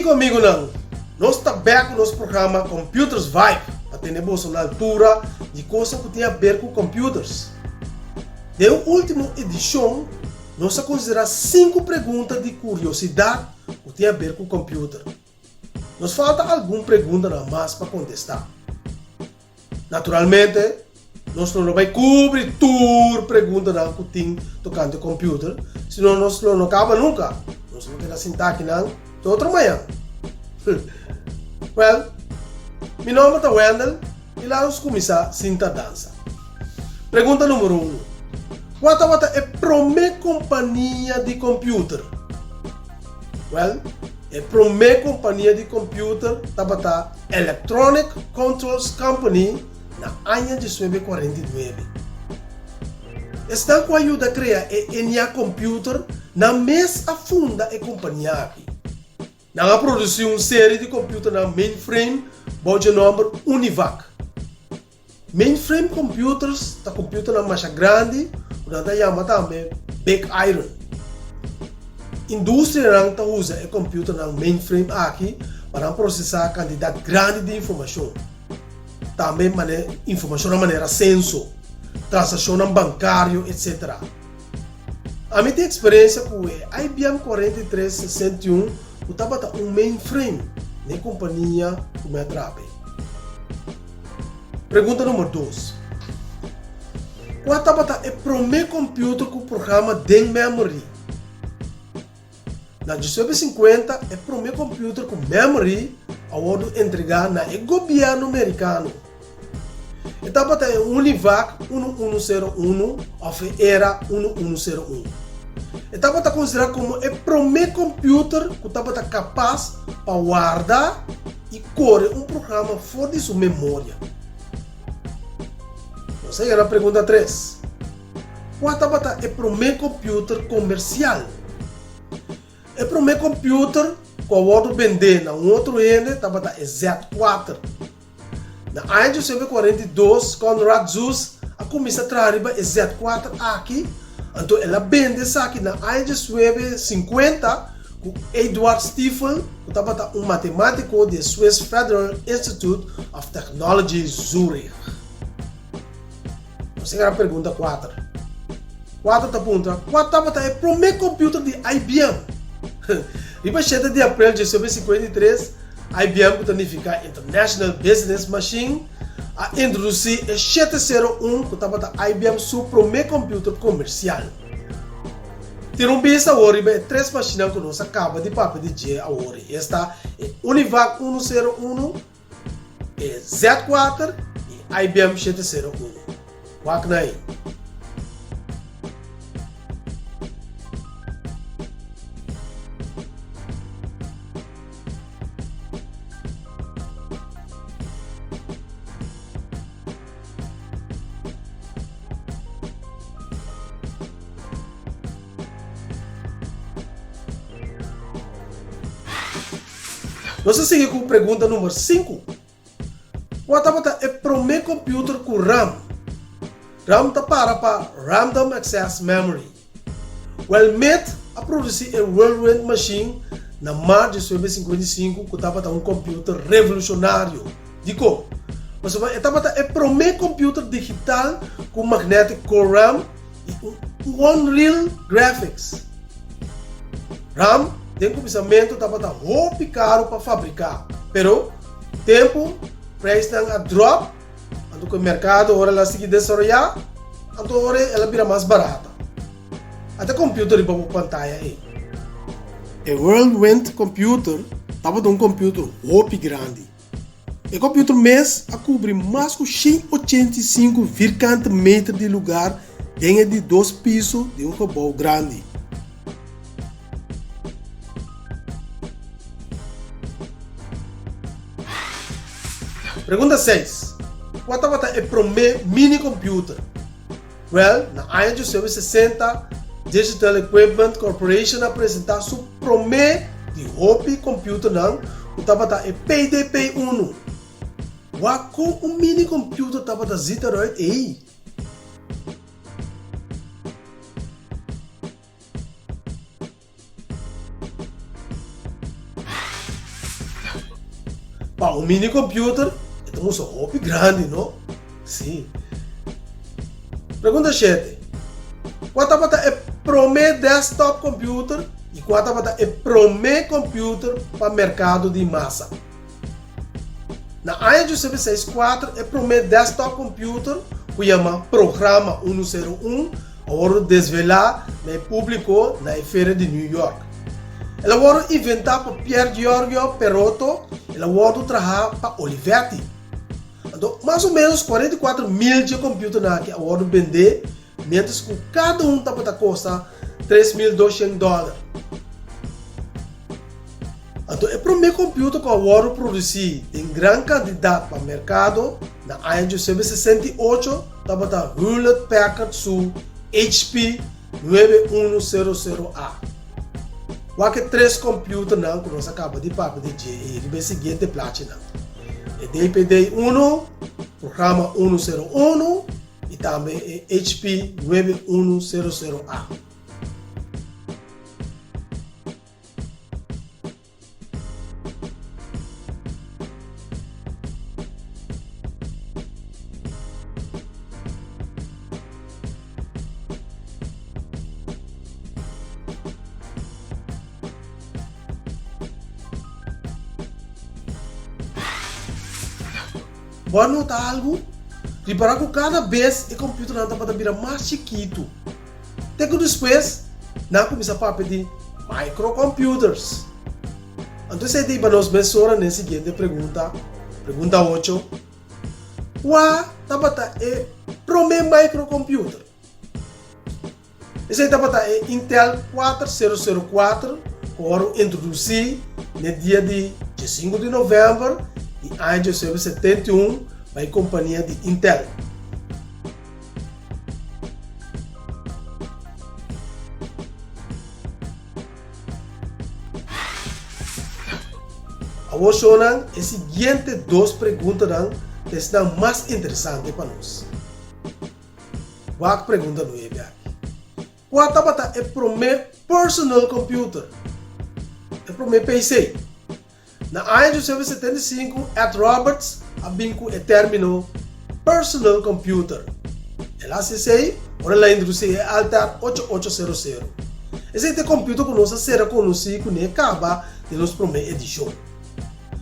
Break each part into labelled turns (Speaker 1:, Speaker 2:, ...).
Speaker 1: Kiko amigunan? Nos ta bek ku nos programa Computers Vibe pa tene boso na altura di kosnan ku tin aber ku computers. Den un ultimo edishon nos a konsiderá sinku pregunta di kuriosidat ku tin aber ku computer. Nos falta algun preguntanan mas pa kontestá. Naturalmente, nos lo no bai kubri tur preguntanan ku tin tokante computer, sino nos lo no kaba nunka. Nos lo keda sintá akinan te otro mañan. Wèl, mi nòmber ta Wendell i laga nos kuminsá sin tardansa. Pregunta numero unu, Kua tabata e promé kompania di computer? Wèl, e promé kompania di computer tabata Electronic Controls Company na aña diesnuebe kuarenta i nuebe. Esnan ku a yuda krea e ENIAC computer nan mes a funda e kompania aki. Nan a produsí un seri di computernan mainframe bou dje nòmber UNIVAC. Mainframe computers ta computernan masha grandi ku nan ta yama tambe big iron. Industrianan ta usa e computernan mainframe aki pa nan prosesá kantidat grandi di informashon, tambe informashonnan manera senso, transakshonnan bankario etc. Ami tin eksperensia ku e IBM 4361 ku tabata un mainframe na e kompania ku mi a traha. Pregunta number dos, Kua tabata e promé computer ku programa den memory? Na diesnuebe sinkuenta e promé computer ku memory a wòrdu entregá na e gobièrnu merikano. E tabata e Univac unu unu sero unu òf e Era unu unu sero un. E tabata konsiderá komo e promé computer ku tabata kapas pa warda i kore un programa for di su memoria. Nos a yega na pregunta tres. Kua tabata e promé computer komersial? E promé computer ku a wòrdu bendé na un otro hende tabata e Z kuater. Na aña 1942 Konrad Zuse a kuminsá traha riba e Z kuater aki, anto el a bende esaki na aña 1950 ku Eduard Stiefel ku tabata un matemátiko di e Swiss Federal Institute of Technology Zurich. Nos a yega na pregunta kuater. Kuater ta puntra, Kua tabata e promé kompiuter di IBM? Riba shete di aprel 1953, IBM, ku ta nifiká International Business Machine, a introdusí e shete sero un ku tabata IBM su promé kompiuter komersial. Tira un bista awor riba e tres mashinnan ku nos a kaba di papia di dje awor, esta e Univac unu sero unu, e Z kuater i IBM shete sero unu. Wak na ei. Nos a sigui ku pregunta number sinku. Kua tabata e promé computer ku RAM? RAM ta para pa Random Access Memory. Wèl mit a produsí e Whirlwind Machine na mart di 1955 ku tabata un computer revolushonario. Dikon? Pasobra e tabata e promé computer digital ku magnetic core RAM i un on-reel graphics. RAM den kuminsamentu tabata hopi karu pa fabriká, pero ku tempu preisnan a dròp, anto ku e merkado ora el a sigui desaroyá, anto ora el a bira mas barata. Ata e computer riba bo pantaya ei. E Whirlwind computer tabata un computer hopi grandi. E computer mes a cubri mas cu 185 vierkante meter di lugar den e di dos piso di un gebouw grandi. Pregunta seis, Cua tabata e prome mini computer? Wèl, na aña diosewe sesenta, Digital Equipment Corporation a presentá su promé di hopi kòmpiuternan ku tabata e PDP unu. Wak kon un mini kòmpiuter tabata zit eruit ei! Pa un mini computer e ta mustra hopi grandi, no? Sí. Pregunta shete, Kua tabata e promé desktop computer i kua tabata e promé computer pa merkado di masa? Na aña djusebe seis kuater e promé desktop computer ku yama Programa unu sero un a wòrdu desvelá na e públiko na e feria di New York. El a wòrdu inventá pa Pier Giorgio Perotto, el a wòrdu trahá pa Olivetti. Anto, mas o ménos 44 mil dje computernan aki a wòrdu bendé, miéntras ku kada un tabata kosta 3200 dòler. Anto e promé computer ku a wòrdu produsí den gran kantidat pa merkado na aña djosebe 68 tabata Hewlett Packard su HP 9100A. Wak e tres computernan ku nos a kaba di papia di dje ei riba e siguiente plachinan, e DPD unu, Programa unu sero unu i tambe e HP 9100A. Bo a nota algu? Ripará ku kada bes e kompüternan tabata bira mas chikitu. Te ku despues nan a kuminsá papia di microcomputers. Anto esei ta hiba nos mesora na e siguiente pregunta, pregunta ocho, Kua tabata e promé microcomputer? Esei tabata e Intel 4004 ku a wòrdu introdusí na e dia di diesinku di novèmber di aña 1971 pa e kompania di Intel. Awor shownan e siguiente dos preguntanan ta esnan mas interesante pa nos. Wak pregunta nuebe aki. Kua tabata e promé personal computer? E promé PC? Na aña 1975 Ed Roberts a bin ku e término personal computer. El a hasi esei ora el a introdusí e Altair 8800. Esei ta e computer ku nos a sera konosí kuné kaba den nos promé edishon.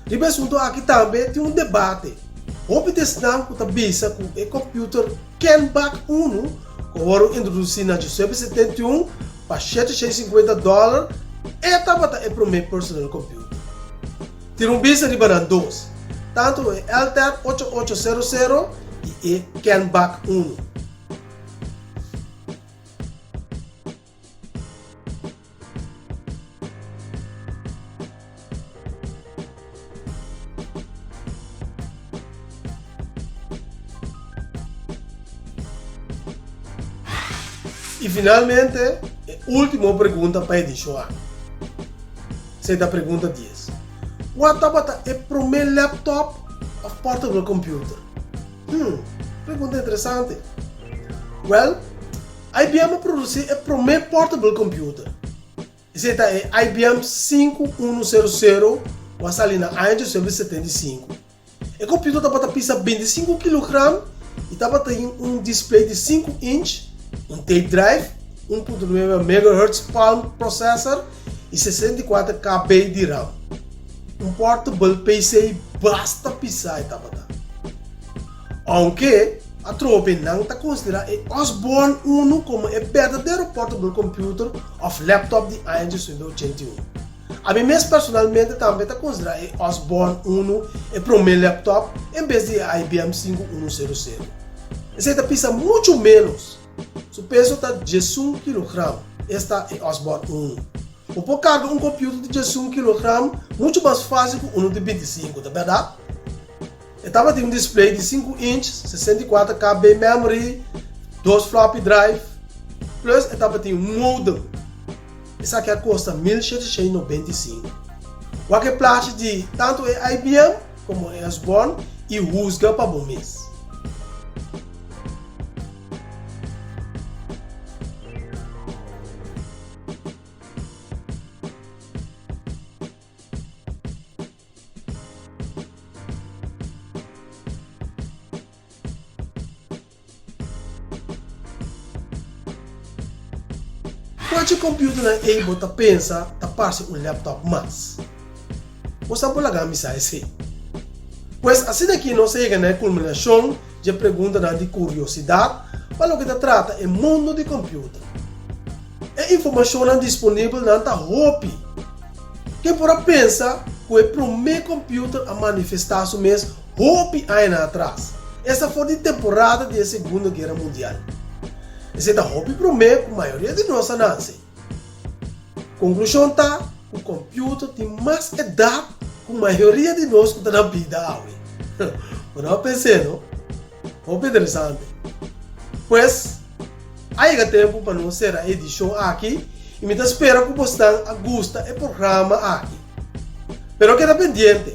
Speaker 1: Riba e asuntu aki tambe tin un debate. Hopi ta esnan ku ta bisa ku e computer Kenbak unu ku a wòrdu introdusí na 1971 pa 750 dòler e tabata e promé personal computer. Tira un bista riba nan dos, tantu e Altair 8800 i e Kenbak unu. I finalmente, e último pregunta pa edishon aki. Esei ta pregunta dies. Kua tabata e promé laptop òf portable computer? Hmm, pregunta interesante. Wèl, IBM a produsí e promé portable computer. Esei ta e IBM 5100 ku a sali na aña 1975. E computer tabata pisa 25 kilogram i tabata tin un display di 5 inch, un tape drive, 1.9 megahertz Palm processor i 64 KB di RAM. Un portable PC basta pisá e tabata. Ounke atrobe nan ta konsiderá e Osborne 1 komo e berdadero portable computer òf laptop di aña 1981. Ami mes personalmente tambe ta konsiderá e Osborne 1 e promé laptop en bes di e IBM 5100. Esei ta pisa muchu ménos. Su peso ta 11 kilogram, esta e Osborne 1. Bo por karga un computer di 11 kilogram muchu mas fásil ku unu di 25, ta bèrdat? E tabatin un display di 5 inch, 64 KB memory, dos floppy drive, plus e tabatin un modem. Esaki a kosta 1795. Wak e plachi di tantu e IBM komo e Osborne i husga pa bo mes. Kua dje kòmpiuternan ei bo ta pensa ta parse un laptop mas? Bo sa por laga mi sa esei. Pues asina aki nos a yega na e kulminashon dje preguntanan di kuriosidat pa loke ta trata e mundu di kòmpiuter. E informashonnan disponibelnan ta hopi. Ken por a pensa ku e promé kòmpiuter a manifestá su mes hopi añanan atras, esta for di temporada di e Segundo Guera Mundial? Esei ta hopi promé ku mayoria di nos a nase. Konklushon ta ku kòmpiuter tin mas edat ku mayoria di nos ku ta na bida awe. Bo no a pens'é, no? Hopi interesante. Pues, a yega tempu pa nos sera e edishon aki i mi ta spera ku bosnan a gusta e programa aki. Pero keda pendiente!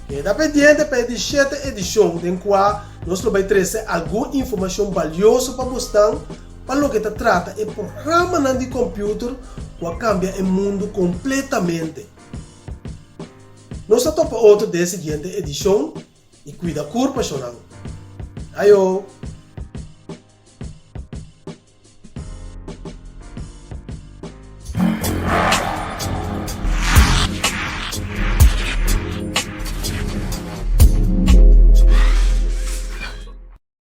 Speaker 1: Keda pendiente pa e di shete edishon den kua nos lo bai trese algun informashon balioso pa bosnan pa loke ta trata e programanan di kòmpiuter ku a kambia e mundu kompletamente. Nos ta topa otro den e siguiente edishon i kuida kurpa shonnan. Ayo!